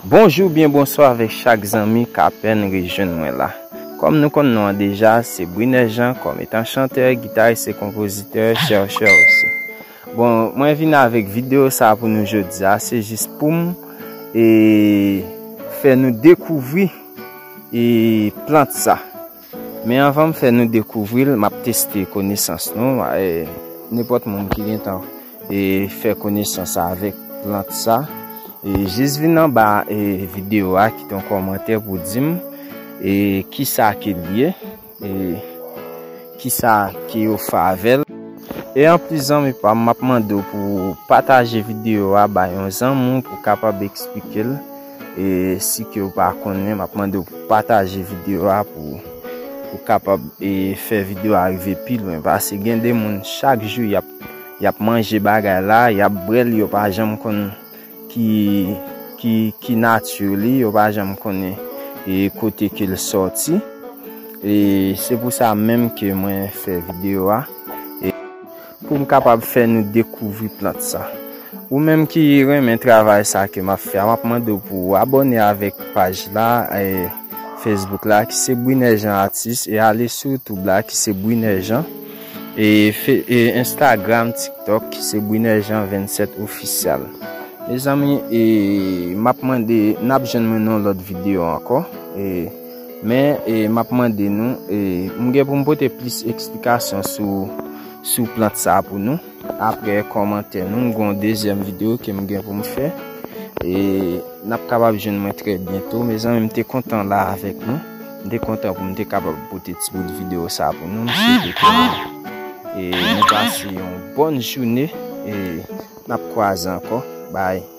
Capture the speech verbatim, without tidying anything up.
Bonjou byen bonswa avèk chak zanmi k apèn rejwenn mwen la. Kòm nou konn non an deja, se Briner Jean kòm etan chantè, gitaris e konpozitè, chèchè osi. Bon, mwen vin avèk videyo sa pou nou jodi a, se jis pou m e fè nou dekouvri e plant sa. Men anvan m fè nou dekouvri l, m ap teste konesans nou. E, nenpòt moun ki gentan e fè konesans avèk plant sa, e jis vin anba e videyo a, kite yon kòmantè pou di m e kisa ke l ye, e kisa ke yo fè avè l. E anplis, zanmi pa m, m ap mande w pou w pataje videyo a bay yon zanmi w pou w kapab eksplike l. E si ke w pa konnen, m ap mande w pou w pataje videyo a pou ou kapab e fè videyo a rive pi lwen. Paske gen de moun, chak jou, y ap, y ap manje bagay la, y ap bwè l, yo pa janm konn ki, ki, ki nati li, yo pa janm konnen e kote ke l sòti. E se pou sa menm ke mwen fè videyo a, e pou m kapab fè nou dekouvri plant sa. Ou menm ki renmen travay sa ke m ap fè a, m ap mande w pou w abòne avèk paj la, e Facebook la, ki se Briner Jean Artiste, e ale sou YouTube la, ki se Briner Jean, e, fe, e Instagram, TikTok, ki se Briner Jean vennsèt Official. Mezanmi, e m ap mande, n ap jwenn mwen nan yon lòt videyo ankò. E, men, e m ap mande nou, e m gen pou m pote plis eksplikasyon sou, sou plant sa pou nou. Apre kòmantè nou, m gen yon dezyèm videyo ke m gen pou m fè. E n ap kapab jwenn mwen trè byento. Mezanmi, m te kontan la avèk nou. M te kontan pou m te kapab pote ti bout videyo sa pou nou. M swete ke nou, e, nou pase yon bòn jounen. E n ap kwaze ankò. Bye.